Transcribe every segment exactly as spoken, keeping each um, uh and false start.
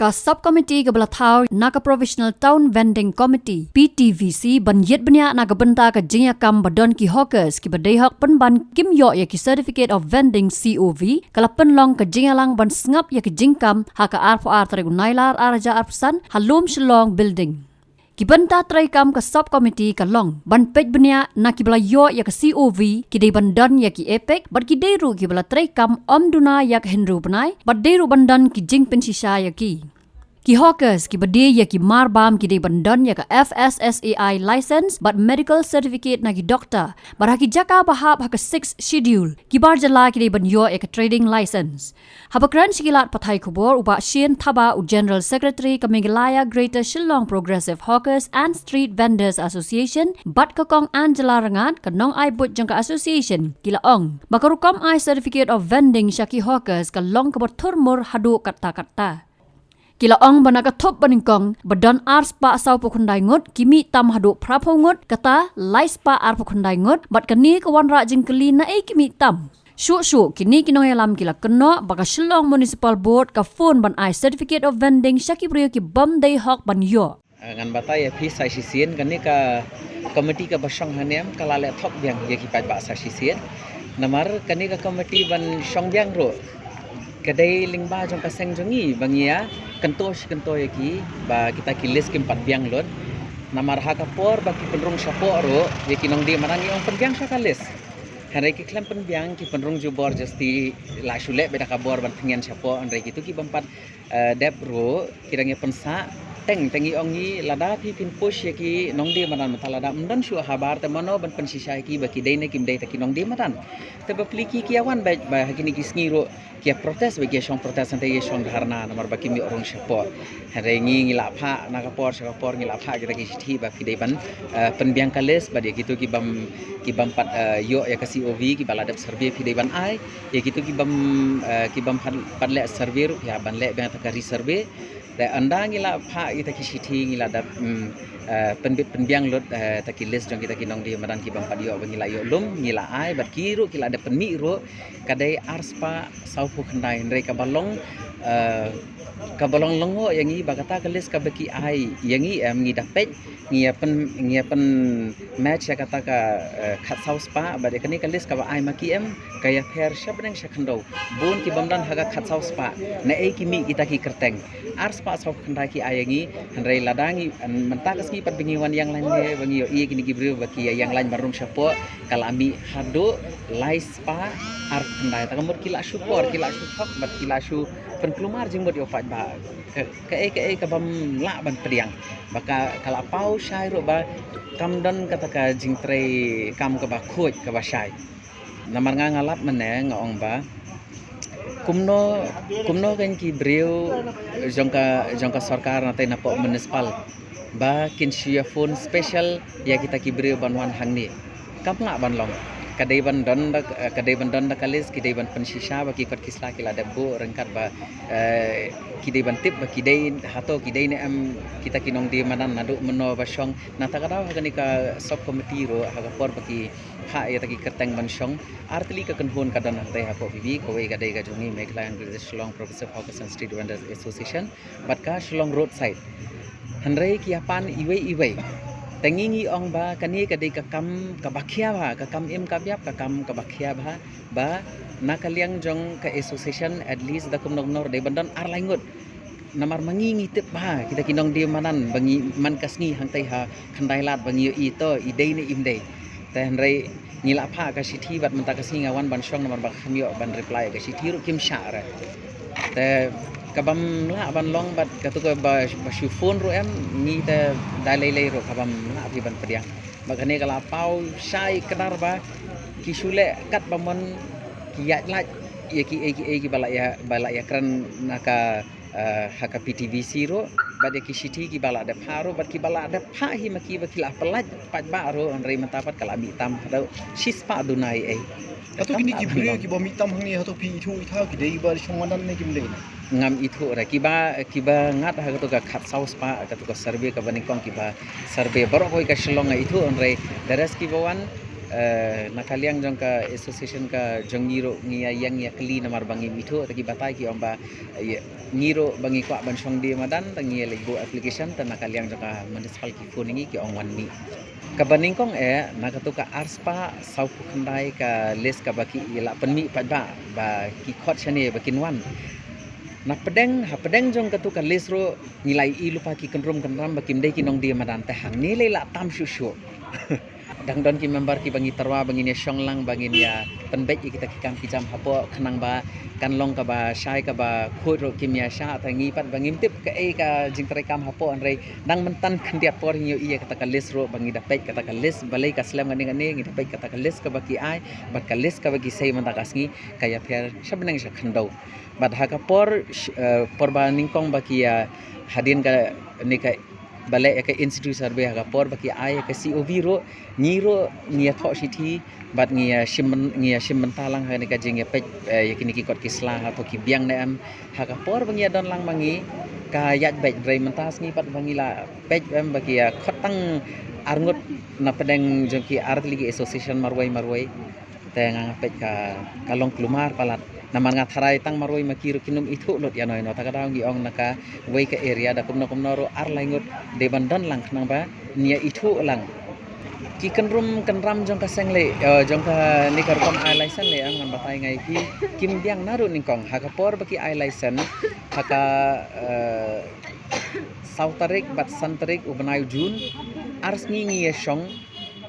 Ka sub committee kaba la thaw na ka Provisional Town Vending Committee, P T V C, ban ïit bniah na ka bynta ka jingïakam ba don ki hawkers kiba dei hok pynban kim ïoh ïa ki Certificate of Vending, C O V, ka la pynlong ka jingïalang ban sngap ïa ka jingkam ha ka arphew ar tarik u Nailar arhajar arphew san ha Lum Shillong Building. Ki bynta treikam ka sub committee ka long ban peit bniah na kiba la ïoh ïa ka C O V, ki dei ban don ïa ki EPIC, bad ki dei ruh kiba la treikam ym duna ïa ka hynriew bnai, bad dei ruh ban don ki jingpynshisha ïa ki. Ki hawkers kiba die ïa ki marbam ki dei ban don ïa ka F S S A I license bad medical certificate na ki doktor. Bad ha ki jaka ba hap ha ka Sixth Schedule, ki bar jylla ki dei ban ïoh ïa ka trading license. Haba kren sha ki lad pathai khubor, u Bah Shane Thabah, u General Secretary ka Meghalaya Greater Shillong Progressive Hawkers and Street Vendors Association, bad ka Kong Angela Rangad, ka nongai buit jong ka association, ki la ong ba ka rukom ai Certificate of Vending sha ki hawkers ka long kaba thurmur haduh katta katta. Ki la ong ba na ka thup ba nyngkong ba don ar spah sawphew khyndai ngut, ki mih tam haduh phraphew ngut, kata lai spah arphew khyndai ngut, bad kane ka wanrah jingkylli naei ki mih tam. Shuh shuh kine ki nongïalam ki la kynnoh ba ka Shillong Municipal Board ka phone ban ai Certificate of Vending sha ki briew ki bym dei hok ban ïoh. Ah, ngan batai ïa phi sa shisien, kane ka committee kaba shong hangne em ka la leh thok biang ïa ki paidbah sa shisien. Namar kane ka committee ban shong biang ruh ka dei lyngba jong ka seng jong ngi ba ngi ïa kynto shi kynto ïa ki ba kita ki list kim pat biang lut. Namar ha ka por ba ki pynrung shapoh ruh ïa ki nongdie madan ngi ong pynbiang sha ka list. Hynrei ki khlem pynbiang, ki pynrung jubor jasti, la shu leh beit da ka bor ban thngen shapoh, hynrei kitu ki bym pat eh, dep ruh ki dang ïa pynsah. Teng teng ngi ong ngi, lada phi phin push ïa ki nongdie madan mynta lada ym don shuh habar, te mano ban pynshisha ïa ki ba ki dei ne kim dei, te ki nongdie madan. Te bapli ki ki ïa wan beit ba ha kine ki sngi ruh ki ïa protest beit, ki ïa shong protest, hynrei ïa shong dharna namar ba kim ïoh rung shapoh. Hynrei ngi ngi la phah na ka por sha ka por, ngi la phah kita ki shithi ba phi dei ban, eh, pynbiang ka list bad ïa kitu ki bym, ki bym pat, eh, ïoh ïa ka C O V, kiba la dep survey phi dei ban ai. Ïa kitu ki bym, eh, ki bym pat, pat leh survey ruh, ïa ban leh biang ta ka resurvey. Te ynda ngi la phah ïa ta ki shithi, ngi la dep, mm, eh, pynbit pynbiang lut, eh, ta ki list jong kita ki nongdie madan ki bym pat ïoh ba ngi la ïoh lum, ngi la ai, bad ki ruh ki la dep pynmih ruh, ka dei ar spah sawphew khyndai, hynrei kaba long, eh, kaba long lyngngoh ïa ngi ba kata ka list kaba ki ai ïa ngi em ngi da peit, ngi ïa pyn, ngi ïa pyn match ïa kata ka, eh, khatsaw spah, bad ïa kane ka list kaba ai ma ki em, ka ïa pher sha bneng sha khyndew. Bun ki bym don ha ka khatsaw spah. Naei ki mih kita ki kyrteng. Ar spah sawphew khyndai ki ai ïa ngi, hynrei lada ngi, mynta ka sngi pat ba ngi wan ïeng lain ne, ba ngi ïohi kine ki briew ba ki ïeng lain ban rung shapoh, ka la mih haduh lai spah arphew khyndai. Ta ka mut ki la shu por, ki la shu thok, bad ki la shu pynkulmar jingmut ïa u paidbah. Ka, kaei kaei ka bym lah ban pdiang. Ba ka, ka la paw shai ruh ba kam don kata ka jingtrei kam kaba khuid kaba shai. Namar nga nga lap mynne nga ong ba kumno, kumno kein ki briew jong ka, jong ka sorkar na tei na pok municipal ba kin shu ïa phone special ïa kita ki briew ban wan hangne. Kam lah ban long. Ka dei ban don da, ka dei ban don da ka list, ki dei ban pynshisha ba ki kot ki sla ki la dep buh ryngkat ba, eh, ki dei ban tip ba ki dei hato ki dei ne em kita ki nongdie madan naduh mynno ba shong. Na ta ka daw ha kane ka sub committee ruh ha ka por ba ki phah ïa ta ki kyrteng ban shong, ar tylli ka kynhun ka don hangtei hapoh P B, kawei ka dei ka jong ngi Meghalaya Greater Shillong Progressive Hawkers and Street Vendors Association, bad ka Shillong Roadside. Hynrei ki ïa pan iwei iwei. Te ngi ngi ong ba kane ka dei ka kam kaba khia bha, ka kam im ka biap, ka kam kaba khia bha, ba na ka liang jong ka association at least da kumno kumno dei ban don ar lai ngut. Namar ma ngi ngi tip bha kita ki nongdie madan ba ngi man ka sngi hangtei ha Khyndai Lad ba ngi ïohi to i dei ne im dei. Te hynrei ngi la phah ka shithi bad mynta ka sngi nga wan ban shong namar ba kam ïoh ban reply ka shithi ruh kim shah re. Te ka bym lah ban long bad katu ka ba, ba shu phone ruh em ngi te da lei lei ruh ka bym lah phi ban pdiang. Ba kane ka la paw shai kdar ba ki shu leh kat ba mon ki ïaid lait ïa ki ei ki ei ki ba la ïa, ba la ïa kren na ka eh, ha ka P T V C ruh, bad ïa ki shithi kiba la dep phah ruh, bad kiba la dep phah hi ma ki ba ki la pyllait paidbah ruh, hynrei mynta pat ka la mih tam haduh shispah duna ei ei. Hato kine ki briew kiba mih tam hangne hato phi ithuh ithaw ki dei ba shong madan ne kim dei? Ngam ithuh re, kiba, kiba ngat ha kato ka khatsaw spah, kato ka survey kaba nyngkong kiba survey baroh kawei ka Shillong nga ithuh, hynrei the rest kiba wan Eh, na ka liang jong ka association ka jong ngi ruh ngi ïa ïeng ïa kylli namar ba ngi ithuh, te ki batai ki ong ba, eh, ngi ruh ba ngi kwah ban shong die madan, te ngi ïa leit buh application, te na ka liang jong ka municipal ki phone ngi ki ong wan mih. Kaba nyngkong eh, na katu ka arspah sawphew khyndai ka list kaba ki ïa la pynmih pat ba, ba ki khot shane ba kin wan. Na pdeng, ha pdeng jong katu ka list ruh ngi la ïohi lypa ki kynrum kynram ba kim dei ki nongdie madan, te hangne lei la tam shuh shuh. Dang don ki member kiba ngi tyrwa ba ngin ïa shong lang, ba ngin ïa pynbeit ïa kita ki kam ki jam hapoh, khnang ba kan long kaba shai kaba khuid ruh kim ïa shah, te ngi pat ba ngim tip kaei ka jingtrei kam hapoh, hynrei dang mynta khyndiat por ngi ïohi ïa kata ka list ruh ba ngi da peit kata ka list, balei ka slem kane kane, ngi da peit kata ka list kaba ki ai, bad ka list kaba ki sei mynta ka sngi ka ïapher sha bneng sha khyndew. Bad ha ka por, sh-, eh, por ba nyngkong ba ki ïa, hadien kane ka, ba leh ïa ka in situ survey, ha ka por ba ki ai ïa ka C O V ruh, ngi ruh ngi ïathoh shithi, bad ngi ïa shim byn-, ngi ïa shim bynta lang ha kane ka jingïapeit, eh, ïa kine ki kot ki sla, hato ki biang ne em. Ha ka por ba ngi ïa don lang ma ngi, ka ïaid beit, hynrei mynta sngi pat ba ngi la peit em ba ki ïa khot tang arngut na pdeng jong ki artylli ki association marwei marwei. Te nga, nga peit ka, ka long kulmar palat. Namar nga tharai tang marwei ma ki ruh kin ym ithuh lut ïano ïano, ta ka daw ngi ong na kawei ka area da kumno kumno ruh ar lai ngut dei ban don lang khnang ba ngi ïa ithuh lang. Ki kynrum kynram jong ka seng lei, eh, jong kane ka rukom ai license lei, ngan batai nga ïa phi, kim biang naduh nyngkong. Ha ka por ba ki ai license, ha ka, eh, saw tarik bad san tarik u bnai u June, ar sngi ngi ïa shong,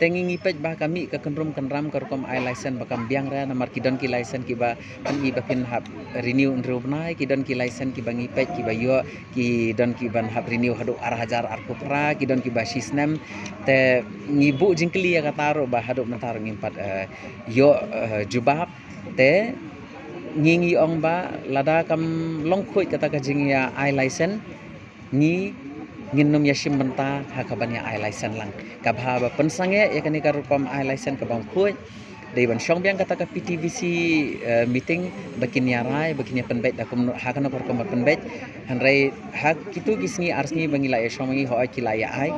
te ngi ngi peit ba ka mih ka kynrum kynram ka rukom ai license ba kam biang re, namar ki don ki license kiba pyni ba phin hap renew hynriew bnai, ki don ki license kiba ngi peit kiba ïoh, ki don kiban hap renew haduh ar hajar arphew phra, ki don kiba shi snem. Te ngi buh jingkylli ïa kata ruh ba haduh mynta ruh ngim pat, eh, ïoh, eh, jubab. Te ngi ngi ong ba lada kam long khuid kata ka jingïa ai license, ngi ngin ym ïa shim bynta ha kaban ïa ai license lang. Ka bha ba pynsangeh ïa kane ka rukom ai license kaba ym khuid. Dei ban shong biang kata ka P T V C, eh, meeting ba kin ïa rai, ba kin ïa pynbeit da kumno, ha kano ka rukom ban pynbeit. Hynrei ha kitu ki sngi ar sngi ba ngi la ïa shong, ngi hooid ki la ïa ai.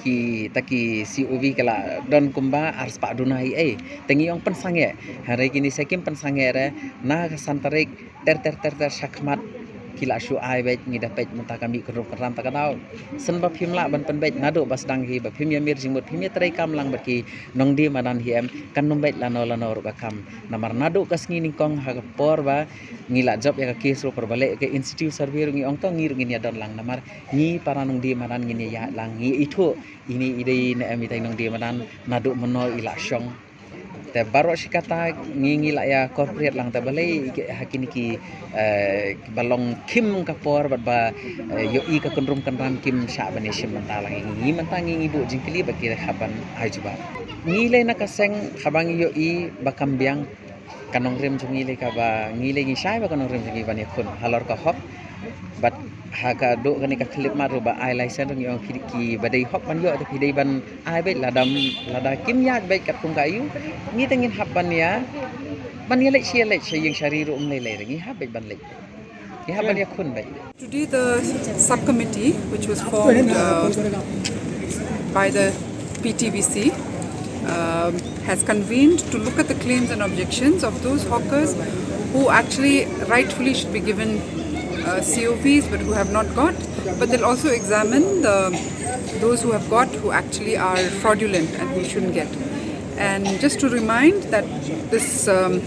Kita ki C O V ki la don kumba arspah duna hi ei. Te ngi ong pynsangeh. Hynrei kine sa kim pynsangeh re, na ka san tarik ter ter ter ter shakhmat ki la shu ai beit, ngi da peit mynta ka mih kynrum kynram. Ta ka daw, shen ba phim lah ban pynbeit naduh ba sdang hi, ba phim ïa mir jingmut, phim ïa trei kam lang bad ki nongdie madan hi em, kan ym beit lano lano ruh ka kam. Namar naduh ka sngi nyngkong ha ka por ba ngi la jop ïa ka case ruh, por ba leh ïa ka in situ survey ruh ngi ong to ngi ruh ngin ïa don lang, namar ngi para nongdie madan ngin ïa ïaid lang, ngi ithuh ine i dei ne em itai i nongdie madan, naduh mynno i la shong. Te baroh shi katta ngi ngi la ïa cooperate lang, te balei ha kine ki, eh, ba long khim ka por bad ba, eh, ïohi ka kynrum kynram kim shah ban ïa shim bynta lang. Ngi mynta ngi ngi buh jingkylli ba ki hap ban ai jubab. Ngi lei na ka seng haba ngi ïohi ba kam biang, ka nongrim jong ngi lei kaba ngi lei ngi shai ba ka nongrim jong ngi ban ïakhun halor ka hok. Bad ha ka dei kane ka khyllipmat ruh ba ai license ruh ngi ong ki, ki ba dei hok ban ïoh te ki dei ban ai beit, lada, lada kim ïaid beit katkum ka aiu, ngi te ngin hap ban ïa, ban ïa leit sha, ïa leit sha ïing sha ri ruh ym lei lei, ngi hap beit ban leit. Ngi hap ban ïakhun beit. Today, the subcommittee, which was formed, uh, by the P T V C, um, has convened to look at the claims and objections of those hawkers who actually rightfully should be given, uh, C O Vs but who have not got. But they'll also examine the, those who have got, who actually are fraudulent and who shouldn't get. And just to remind that this, um,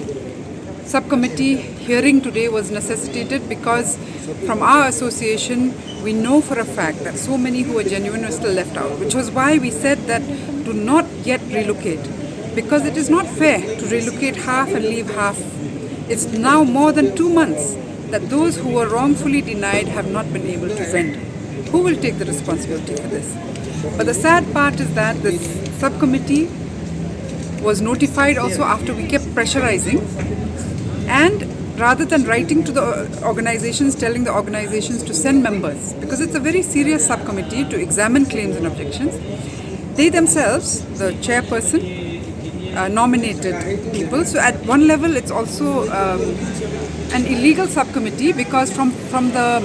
subcommittee hearing today was necessitated because from our association, we know for a fact that so many who are genuine are still left out, which was why we said that do not yet relocate, because it is not fair to relocate half and leave half. It's now more than two months that those who were wrongfully denied have not been able to rent. Who will take the responsibility for this? But the sad part is that this subcommittee was notified also after we kept pressurizing, and rather than writing to the organizations, telling the organizations to send members, because it's a very serious subcommittee to examine claims and objections, they themselves, the chairperson, uh, nominated people. So at one level, it's also, um, an illegal subcommittee, because from, from the,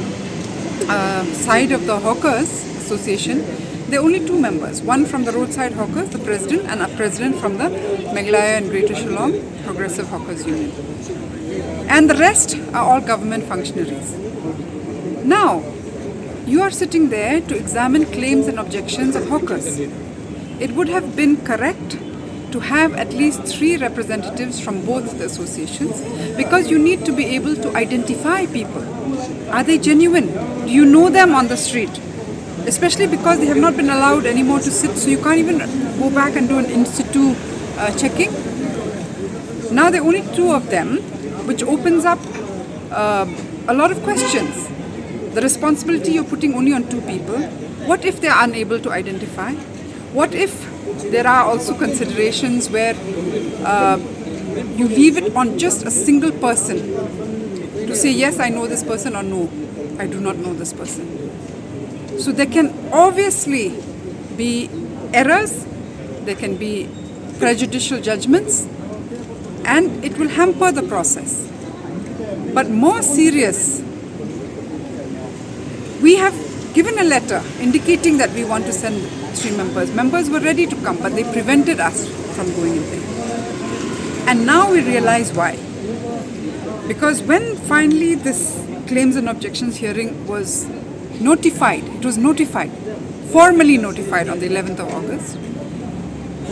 uh, side of the Hawkers Association, There are only two members, one from the roadside hawkers, the president, and a president from the Meghalaya and Greater Shillong Progressive Hawkers Union. And the rest are all government functionaries. Now, you are sitting there to examine claims and objections of hawkers. It would have been correct to have at least three representatives from both the associations, because you need to be able to identify people. Are they genuine? Do you know them on the street? Especially because they have not been allowed anymore to sit, so you can't even go back and do an in situ uh, checking. Now there are only two of them, which opens up uh, a lot of questions. The responsibility you're putting only on two people. What if they are unable to identify? What if there are also considerations where uh, you leave it on just a single person to say, "Yes, I know this person," or, "No, I do not know this person"? So there can obviously be errors, there can be prejudicial judgments, and it will hamper the process. But more serious, we have given a letter indicating that we want to send three members. Members were ready to come, but they prevented us from going in there. And now we realize why. Because when finally this claims and objections hearing was notified, it was notified, formally notified on the eleventh of August.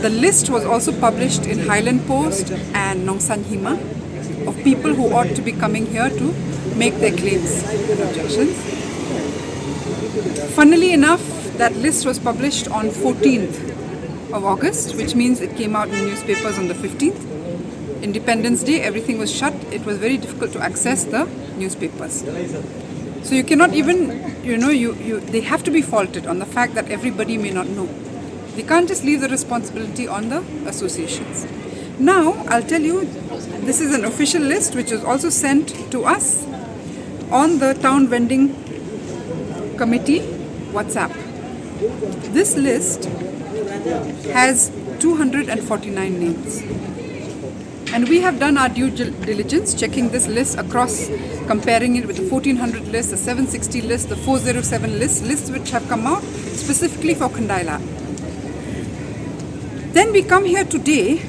The list was also published in Highland Post and Nongsan Hima of people who ought to be coming here to make their claims and objections. Funnily enough, that list was published on fourteenth of August, which means it came out in newspapers on the fifteenth. Independence Day, everything was shut. It was very difficult to access the newspapers. So you cannot even, you know, you, you they have to be faulted on the fact that everybody may not know. They can't just leave the responsibility on the associations. Now, I'll tell you, this is an official list which was also sent to us on the Town Vending Committee WhatsApp. This list has two hundred forty-nine names. And we have done our due dil- diligence, checking this list across, comparing it with the fourteen hundred list, the seven sixty list, the four zero seven list, lists which have come out specifically for Khandailat. Then we come here today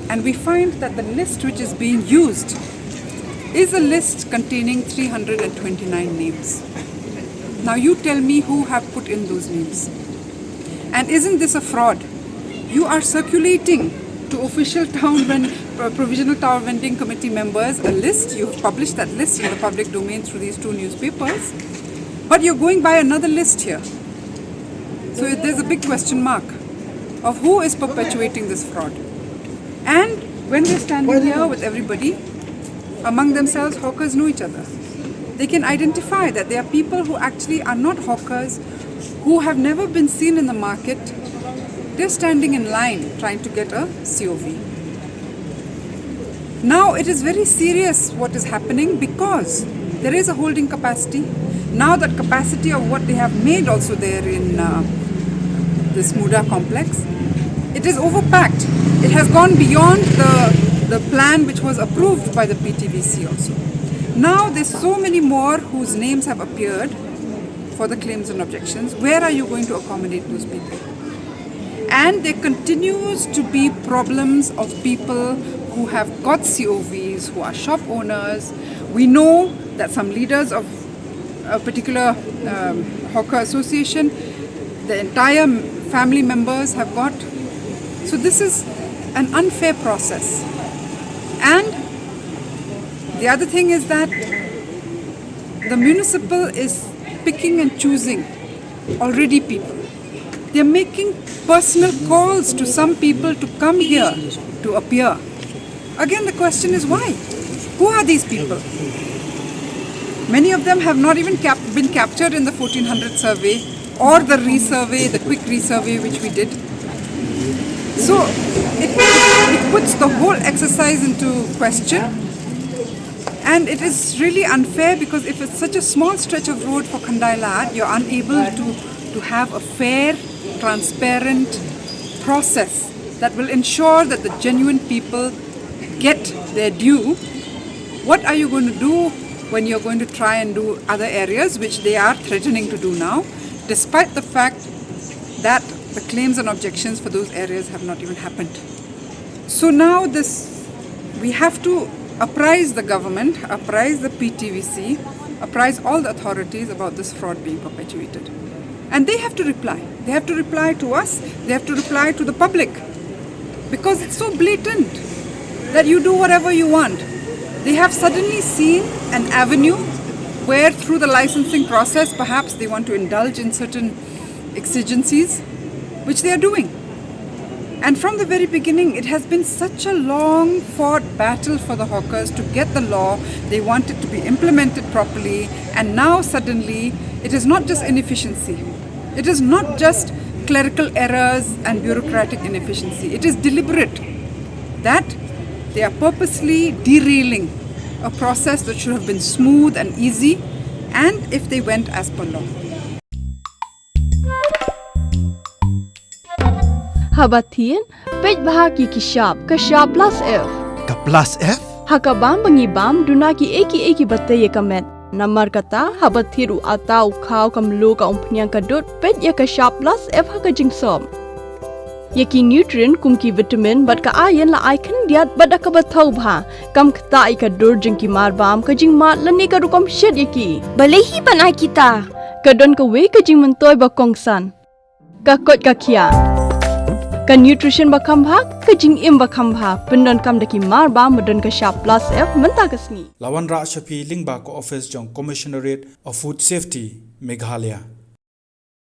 and we find that the list which is being used is a list containing three hundred twenty-nine names. Now you tell me who have put in those names. And isn't this a fraud? You are circulating to official town ven- uh, provisional town vending committee members a list. You have published that list in the public domain through these two newspapers. But you're going by another list here. So it- there's a big question mark of who is perpetuating this fraud. And when we're standing here with everybody, among themselves, hawkers know each other. They can identify that there are people who actually are not hawkers, who have never been seen in the market. They're standing in line trying to get a C O V. Now it is very serious what is happening, because there is a holding capacity. Now that capacity of what they have made also there in uh, this Muda complex, it is overpacked. It has gone beyond the, the plan which was approved by the P T V C also. Now there's so many more whose names have appeared for the claims and objections. Where are you going to accommodate those people? And there continues to be problems of people who have got C O Vs, who are shop owners. We know that some leaders of a particular um, hawker association, the entire family members have got. So this is an unfair process. And the other thing is that the municipal is picking and choosing already people. They're making personal calls to some people to come here to appear. Again, the question is why? Who are these people? Many of them have not even cap- been captured in the fourteen hundred survey or the resurvey, the quick resurvey which we did. So it, it puts the whole exercise into question. And it is really unfair, because if it's such a small stretch of road for Khandailat, you're unable to, to have a fair, transparent process that will ensure that the genuine people get their due. What are you going to do when you're going to try and do other areas, which they are threatening to do now, despite the fact that the claims and objections for those areas have not even happened. So now this, we have to apprise the government, apprise the P T V C, apprise all the authorities about this fraud being perpetuated. And they have to reply. They have to reply to us. They have to reply to the public. Because it's so blatant that you do whatever you want. They have suddenly seen an avenue where, through the licensing process, perhaps they want to indulge in certain exigencies, which they are doing. And from the very beginning, it has been such a long fought battle for the hawkers to get the law. They want it to be implemented properly, and now suddenly it is not just inefficiency, it is not just clerical errors and bureaucratic inefficiency. It is deliberate that they are purposely derailing a process that should have been smooth and easy, and if they went as per law. Haba thied, peit bha ki ki shap, ka shap plus F. Ka plus F? Ha ka bam ba ngi bam, duna ki ei ki ei ki ba tei ïa ka met. Namar kata, haba thied u ata, u khaw, ka mluh, ka umphniang, ka dud, peit ïa ka shap plus F ha ka jingsop. Ïa ki nutrient kum ki vitamin bad ka iron la ai khyndiat bad da kaba thaw bha. Kam ktah ïa ka dur jong ki mar bam, ka jingmad lane ka rukom shet ïa ki. Balei hi ban ai kita? Ka don kawei ka jingmyntoi ba kongsan. Ka koit ka khiah. Ka nutrition ba kham bha, ka jingim ba kham bha. Pyndonkam da ki mar bam ba don ka shap plus F mynta ka sngi. La wanrah sha phi lyngba ka office jong Commissionerate of Food Safety, Meghalaya.